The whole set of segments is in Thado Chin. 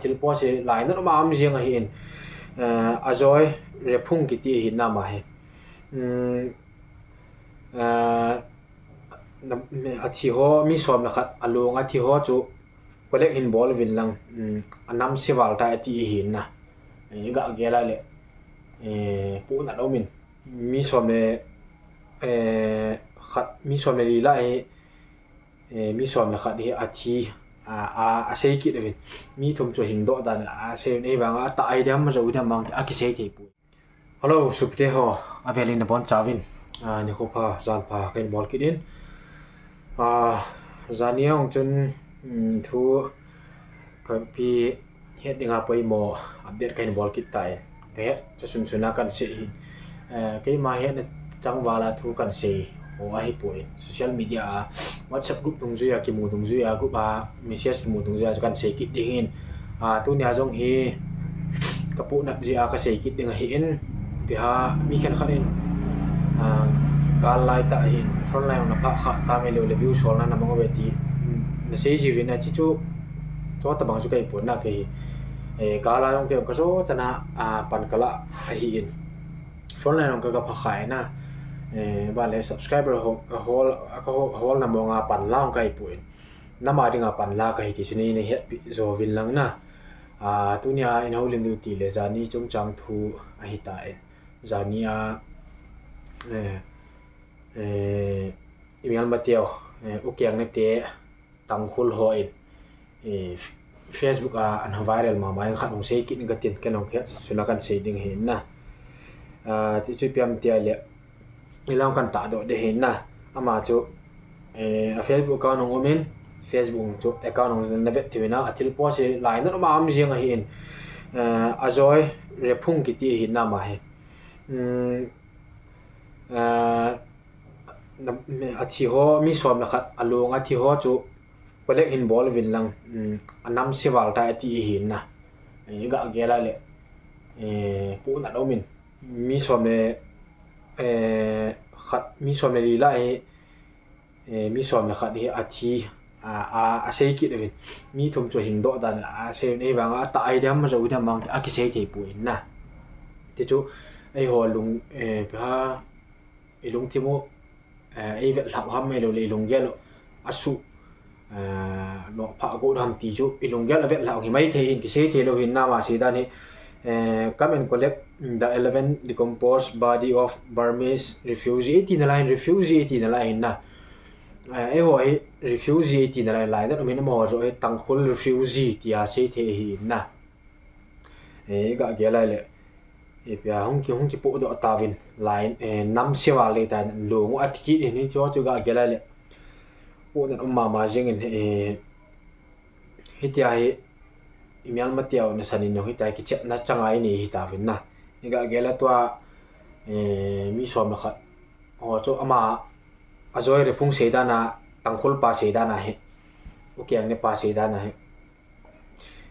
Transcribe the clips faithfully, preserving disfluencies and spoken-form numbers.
Thil post hi lainat um a um jing ahin, eh, Ajoy Rephung kiti ahin ama hi. Um, eh, na-, athi ho mi som le khat, along athi ho chu collect hin bol uvin lang, um, anam se val tai ati ahin na. Eh, ga gel a le, eh, pohnat um in. Mi som le, eh, khat, mi som le li lah hi, eh, mi som le khat hi athi, a, a, asei kit uvin. Mi thum chu hing doh dan a asei uvin, ahivang a atah ahi dem, ajou dem vang akisei thei poi. Hello, sopite ho, avel in nabonchauvin, a, nikho pha, jan pha kahin bol kit in. A, jani a hung chun, um, thu kapi het dinga poimo update kahin bol kit tan. Kahet chu sunsun a kahin sei hin. Eh, keima hetna chang val a thu kahin sei ho ahipoi. Social media a, WhatsApp group dungjui a, kimu dungjui a, group a, message kimu dungjui a chu kahin sei kit ding hin. A, tunia jong hi kapohnat jeh a kasei kit ding ahin. Ipi ham, mi khenkhat in, a, gal lai tah ahin, front line hung na phah kha tam ahilou le view solna na mang uve ti, um, nasei jiuvin, athi chu, chutabang chu kahi pon na kahi. Eh, gal a jong kei jong kajo tah a, a, pan kalah ahin. Front line jong ka, kapha kha in a. Eh, ban le subscriber ho, kahol, kahol, holna mong a pan la jong kahi pon. Nam a dinga pan la kahi ti chu nei, neihetpi jouvin lang na. A, tunia in houlim diu ti le jani chungchang thu ahitan. Jani a, eh, eh, i melma teu, eh, U Kiang ne te, Tangkhul ho in, eh, Facebook a ana viral mama in khat hung sei kit in katin, ken jong kahet sunsun a kahin sei ding ahin na. A, ti chu ipi ham tia le, ilang kahin tahdoh ding ahin na. Ama chu, eh, a Facebook account hung um in, Facebook chu account hung na vet thei uvin a, athil post hi lainat um a um jing ahin, eh, Ajoy Rephung kiti ahin ama hi. Um, eh, na-, athi ho, mi som le khat, along athi ho chu collect hin bol uvin lang, um, anam se val tai ati ahin na. Eh, ga gel a le, eh, pohnat um in. Mi som le, eh, khat, mi som le li lah hi, eh, mi som le khat hi athi, a, a, asei kit uvin. Mi thum chu hing doh dan a asei uvin, ahivang a atah ahi dem, ajou dem vang akisei thei poi na. Ti chu, eiho lung, eh, ipi ham, i lungthim u, eh, ei vetlhah u ham ahilou le i lunggel u asuh, eh, nophah got u ham ti chu i lunggel a vetlhah u hi maithei hin, kisei thei lou hin, ama sei dan hi, eh, "Come and collect the eleven decomposed body of Burmese refugee," iti nalai hin, refugee iti nalai hin na. Eh, eiho hi refugee iti nalai, lainat um in, amaho joh hi Tangkhul refugee tia sei thei ahin na. Eh, ga gel a le, eh, ipi ham, hung ki, hung kipohdoh tauvin, lai, eh, nam se val le tan long u ati kit in, hichu chu ga gel a le, pohnat um mama jing in, eh, hitia hi, i melma teu nasan in jong hitia hi kichetna chang a inei hitauvin na. I ga gel a tua, eh, mi som le khat ho chu ama, Ajoy Rephung sei dan a, Tangkhul pa sei dan a hi, U Kiang ne pa sei dan a hi,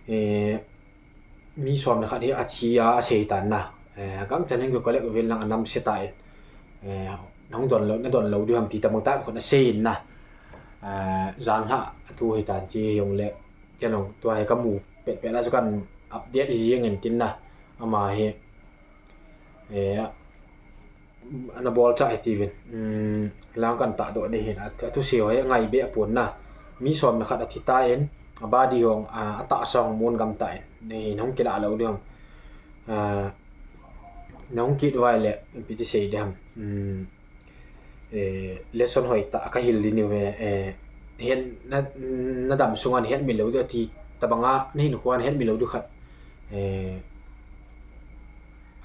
eh, mi som le khat hi athi a asei tan na. Eh, agangchan hin collect uvin lang anam se tan. Eh, nahung don lou, nadon lou diu ham ti tabang tah khun asei in na. Eh, janhi a thu hitan ti jong le, ken jong tua hi kamu petpet a chu kahin update jing in tin na. Ama hi, eh, ana bolcha e tiuvin. Um, lang kahin tahdoh ding ahin, a, athusei ho hi angai be apon na. Mi som le khat athi tan, a body jong, a, atahsa jong mun gam tan. Nei, nahung kilah lou ding ham. A, nahung kit uva le, ipi ti sei ding ham. Um, eh, lesson hoitah kahil ding ahiuve, eh, hin na, nadam sunga nahet min lou diu ati tabang a, nahinkho a nahet min lou diu khat. Eh,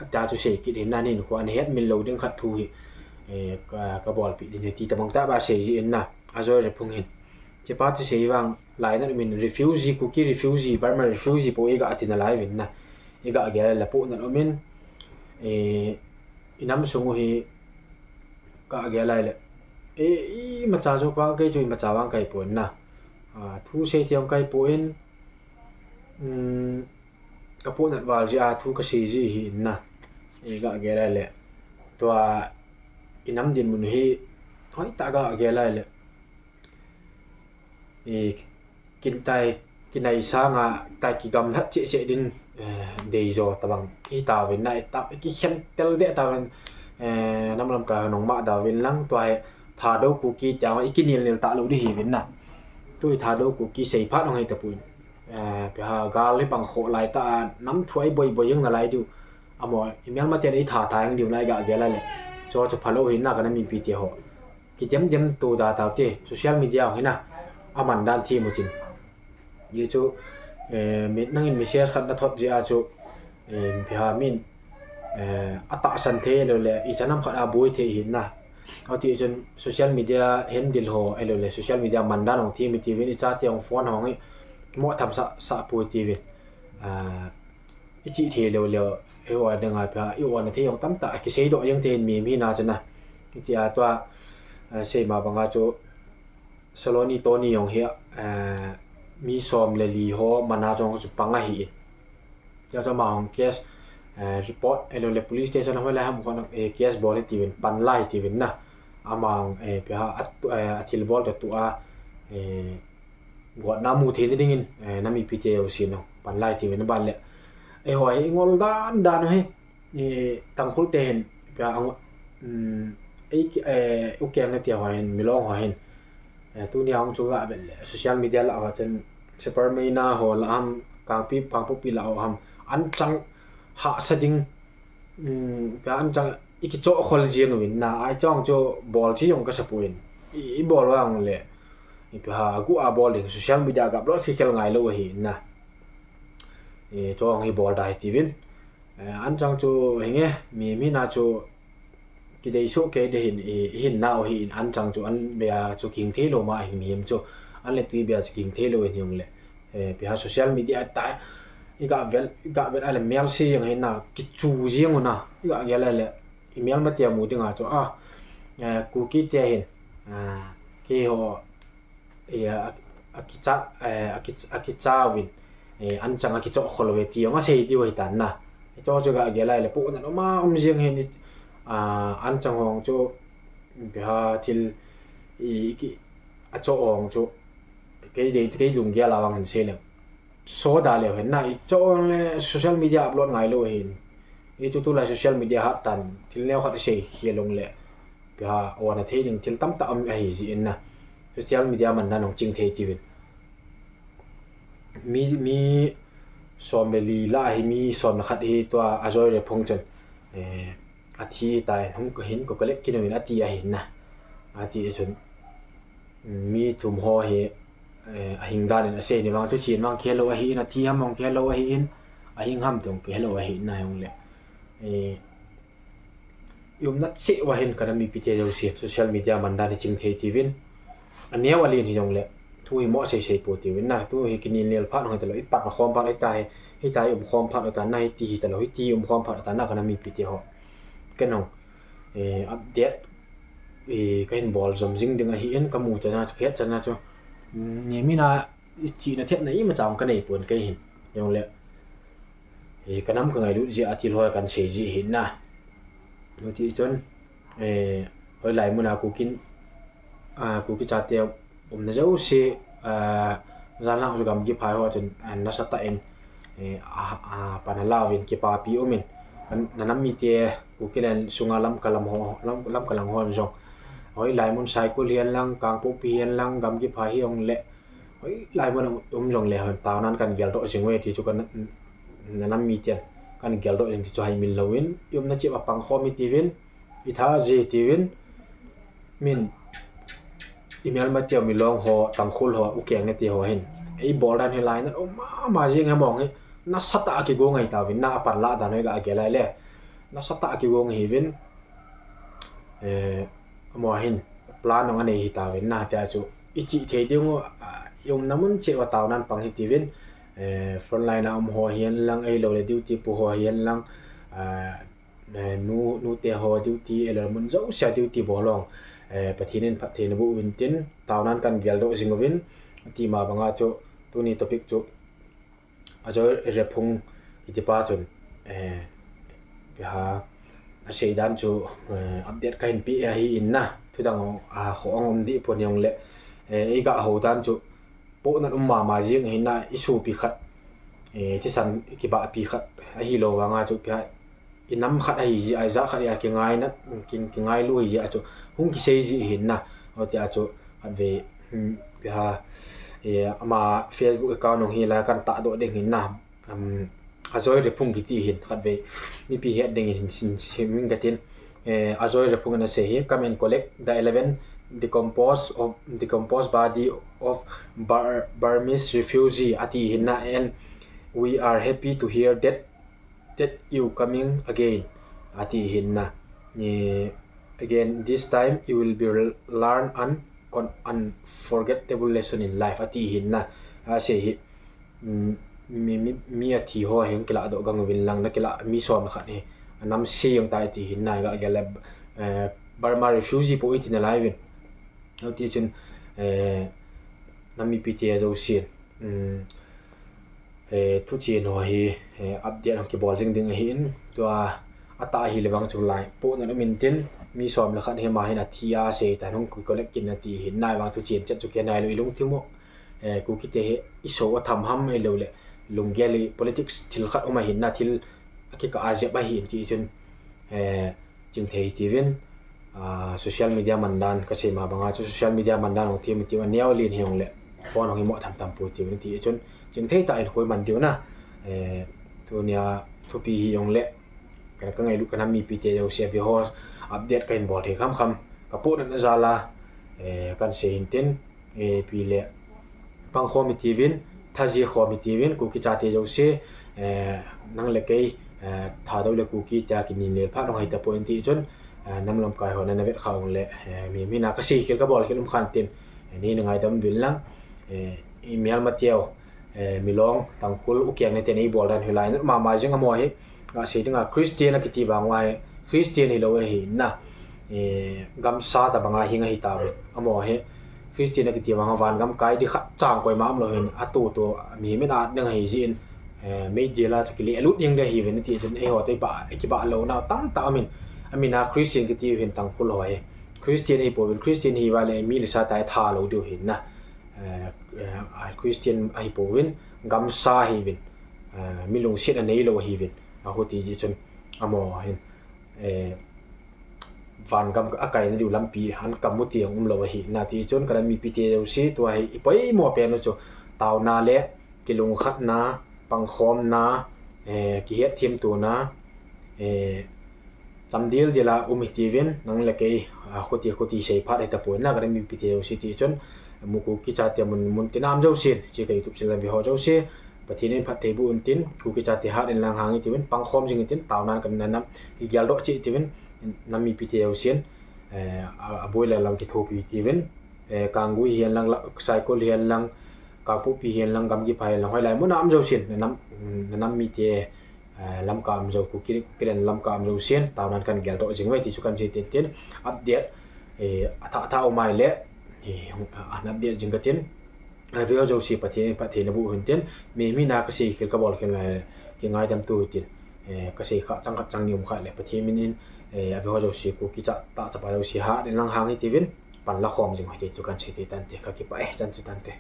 Ata chu sei kit hin, nahinkho a nahet min lou ding khat thu hi, eh, ka, kabolpeh ding ahi ti tabang tah ba sei jin na, Ajoy Rephung hin. Hichepa thusei vang, lainat um in refugee, Kuki refugee, Burma refugee po iga ti nalai uvin na. Iga gel a le pohnat um in, eh, inam sung u hi ka gel a le. Eh, imacha chu vang kei chu imacha vang kahi pon na. Ah, thusei thei jong kahi pon, um, kapohnat val jeh a thu kasei ji ahin na. Iga gel a le, tua inam dinmun hi, hoitah ga gel a le, i, kintai, kinai sanga tai kigamlat cheh cheh ding, eh, deijo tabang i tauvin na, i ta, i kikhen tel deh tauvin, eh, nam lamkai ho nungma dauvin lang tua hi Thadou Kuki tia i kinil nil talou di hiuvin na. Tu hi Thadou Kuki seiphat hung hi tapon. Eh, pi ha gal hi bang kho lai ta a, nam thu a i boi boi jing nalai diu. Amaho, i melma ten i tha tha jing diu na i ga gel a le. Chu chu phalou hi na ka nam mipi te ho. Kidem dem to da tau te, social media hung hi na. Aman dan thi mu tin. Hi chu, eh, mi, nangin message khat na thot jeh a chu, eh, pi ha min, eh, atahsan thei lou le, i chanam khat a boi thei hi na. Ati chun social media handle ho, ahilou le, social media man dan hung thi mi tiuvin, i chate hung phone hung hi, mo tham sa, sa poi tiuvin. Ah, i chi thei lou le, i wa ding a pi ha, i wa na thei hung tam ta, kisei doh jeng thei mi, mi na chu na. Tia tua, ah, sei ma banga chu, Saloni Tony jong hi, eh, mi som le li ho mana jong chu pang ahi in. Tia chu ama jong case, eh, report, ahilou le police station hoi la ham kon, eh, case bol hi tiuvin, pan lai tiuvin na. Ama jong, eh, pi ha, a, eh, a thil bol to tu a, eh, gotna mu thei na dingin, eh, nam mipi te u sin jong, pan lai tiuvin na ban le. Eiho hi ngol dan dan hi. I, Tangkhul te hin, pi ha, ang, um, ei, eh, ukeng na tia ho hin, milong ho hin. Eh, tunia hung chu ga vel le, social media lah ho chun, Super Meina ho lah ham, Kangpi, Kangpokpi lah ho ham. Anchang hahsa ding, um, pi ha anchang i kichoh khol jeng uvin na, ai chong chu bol chi jong ka sa pon. I, i bol vang le, i pi ha, agu a bol ding, social media ga upload khi khel ngai lou ahi na. I, chong hi bol da hi tiuvin. Eh, anchang chu hinge, mi, mi na chu kidei soh kei de hin, i, i hin na u hi in anchang chu an bia chu king thei lou ma hin mi him chu an le tui bia chu king thei lou hin jong le. Eh, pi ha social media ta, i ga vel, i ga vel a le mel si jeng hin na, kichu jeng u na, i ga gel a le, i melma tia mu ding a chu, ah, eh, Kuki te hin, ah, keiho, eh, a, a kicha, eh, a ki, a kicha uvin, eh, anchang a kichoh khol uve ti jong asei diu ahi tan na. Chu chu ga gel a le pu na ma um jeng hin, ah, anchang hung chu, pi ha thil, i, i ki, achoh hung chu, kei dei, kei lunggel a vang hin sei le. Soda leu hen na, i choh le social media upload ngai lou hin. I tu tu la social media hat tan, thil neo khat i sei khel long le. Pi ha, o na thei ding thil tam ta um ahi ji in na. Social media man na nung ching thei tiuvin. Mi, mi som le li la hi, mi som le khat hi tua Ajoyrephung chun. Eh, athi tai, hung ko hin ko collect kin uvin ati ahi na. Ati chun. Mi thum ho hi, eh, ahing dan in asei ni vang, tu chin vang kihe lou ahi in, athi ham hung kihe lou ahi in, ahing ham tong kihe lou ahi in na jong le. Eh, i umna cheh uva hin ka nam mipi te jouse, social media man dan hi ching thei tiuvin. Aneo alen hi jong le, thu hi mo sei sei po tiuvin na, tu hi kinil nel phat hung hi talou, i pan khom phat hi ta hi, hi ta hi um khom phat hi ta na, hi ti hi talou, hi ti um khom phat hi ta na ka nam mipi te ho. Ken jong, eh, update, eh, ka hin bol jom jing ding ahi in, ka mu chana chu, ka het chana chu. Mm, ni mi na, i chihna thepna ima chang ka nei pon kei hin. Jong le, eh, ka nam ka ngailut jeh a thil ho kan sei ji hi na. Ati chun, eh, hoilai mun a Kuki, ah, Kuki chate umna jouse, ah, jan lang gamgi phai ho chun, ah, nasatah in, eh, a, a, pan a la uvin kipapi um in. Kan, na nam mite Kuki len sunga Lamka lam ho, Lam, Lamka lang ho jong. Hoilai mun Saikul hihen lang, Kangpokpi hihen lang, gamgi phai hi jong le. Hoilai mun um jong le hon tao nan kan geldoh jing uve ti chu kan, na nam miten kan geldoh jing ti chu hai min lou in, i umna cheh uva pang khom hi tiuvin, i tha ji tiuvin, min i melma te u milong ho, Tangkhul ho, ukeng na te ho hin. Ei bol dan hi lai na, um, ma, ma jing he mong hi, nasatah a kigo ngai tauvin, na a pan la dan hi ga gel a le. Nasatah a kigo ngai hiuvin, eh, amaho hin plan jong anei hi tauvin na, tia chu i chih thei ding u, ah, i umna mun cheh uva tao nan pang hi tiuvin, eh, frontline a um ho hihen lang, ahilou le duty pu ho hihen lang, ah, eh, nu, nu te ho duty, ahilou le mun jouse a duty bol ho, eh, Pathen in phatthei naboh uvin tin, tao nan kan geldoh jing uvin, ti ma banga chu, tuni topic chu, Ajoyrephung kiti pa chun, eh, pi ha, asei dan chu, eh, update ka hin pe ahi in na, thudang, ah, kho ong um di pon jong le, eh, i ga hou dan chu, pohnat um mama jing ahin na, i sopi khat, eh, thisan kibahpi khat ahilou vanga chu pia i nam khat ahi jeh a, i jat khat a kingaina, kin, kingailu ahi jeh a chu hung kisei ji ahin na. Hiti a chu khatvei, hmm, pia, eh, ama Facebook account hung hi la kan tahdoh ding ahin na. Um, Ajoy Rephung kiti hin khatvei mipi het ding hin sin, sin min katin, eh, Ajoy Rephung in asei hi, "Come and collect the eleven decomposed of, decomposed body of Bur-, Burmese refugee," ati hin na, "and we are happy to hear that, that you coming again," ati hin na. Eh, "Again, this time you will be learn an con-, unforgettable lesson in life," ati hin na. Asei hi, um, mi, mi, mi athi ho hi hung kilahdoh gang uvin lang, na kilah mi som le khat hi anam se jeng tai ti hin na, ga gel le, eh, Burma refugee po iti nalai uvin. Hiti chun, eh, nam mipite jousen, um, eh, thuchen ho hi, eh, update hung kibol jing ding ahin, tua atah ahile vang chu lai pohnat um intin, mi som le khat hi ama hin athi a asei tan, hung collect kit in ati hin na, vang thuchen chet chu kei nailou, i lungthim u, eh, Kuki te hi i so a tham ham, ahilou le lunggel hi politics thil khat um ahin na, thil akikah a jep ahin ti chun, eh, chingthei tiuvin, ah, social media mandan, kasei ma banga chu social media mandan hung them tiu, aneo len hi hung le phone hung hi mo tham tham pui tiuvin ti chun, chingthei tah in koi man diu na, eh, tunia thupi hi hung le, ka, ka ngailut ka nam mipite jouse, avi ho update kahin bol thei kham kham, ka pohnatna jal a, eh, kan sei hin tin, eh, ipi le, pangkhom hi tiuvin, thaji khom hi tiuvin, Kuki chate jouse, eh, nang le kei, eh, Thadou le Kuki tia kinin lel phat hung hi tapon ti chun, eh, nam lamkai ho na na vet kha ung le, eh, mi, mi na kasei khel kabol khel um khan tin, eh, nei na ngaidam uvin lang, eh, i mial ma teu, eh, Milong, Tangkhul, Ukeng ne te nei bol dan hilai, nat mama jing amaho hi, asei dinga Christian akiti vang uva hi, Christian hilou ahi na, eh, gamsa tabanga hing ahi tauvin. Amaho hi, Christian akiti vang uva van gam kai di khat chang koima umlou hin, atu tu, mihem in at ding ahi jeh in, eh, meidil a chu kile lut ding di ahiuvin ti chun, eiho toh iba, kibah louna tamtah amin, amin a Christian kiti u hin Tangkhul ho hi. Christian ahi pouvin, Christian hi uva le mi le sa tai tha lou diu hin na. Eh, eh, a Christian ahi pouvin, gamsa ahiuvin, eh, mi lungset a neilou ahiuvin, ahuti jeh chun, amaho hin, eh, van gam akai na diu lampi an kamu ti jong umlou ahi na ti chun, ka nam mipite jouse, tua hi i poimo pen u chu, taona le kilungkhatna, pangkhomna, eh, kihet themtona, eh, chamdel del a um hi tiuvin, nang le kei, ah, khuti khuti sei phat hi tapon na, ka nam mipite jouse ti chun, mu Kuki chate mun, mun tina um jousen, hiche ka YouTube channel a ve ho jouse, Pathen in phatthei boh in tin, Kuki chate hat in lang hang hi tiuvin, pangkhom jing in tin, taonan ka nam kigeldoh cheh tiuvin, nam mipite jousen, eh, a, aboi le lang kithopi tiuvin, eh, Kanggui hihen lang, la, Saikul hihen lang, Kangpokpi hihen lang, Gamgiphai hihen lang, hoilai mun a um jousen, na nam, na nam mite, eh, Lamka um jou, Kuki, Kukiland Lamka um jousen, taonan kan geldoh jing uve ti chu kan sei tin tin, update, eh, athah thah um ahile, eh, an update jing ka tin, eh, ve ho jouse Pathen in phatthei naboh u hin tin, mi, mi na kasei khel kabol khel le, kingaidam tou u hitin, eh, kasei kha chang khat chang ni um kha le, Pathen min in, eh, ave ho jouse, Kuki cha, ta chapa jouse hat in lang hang hi tiuvin, pan la khom jing u hite ti chu kan sei te tante, kakipah e, chan chu tante.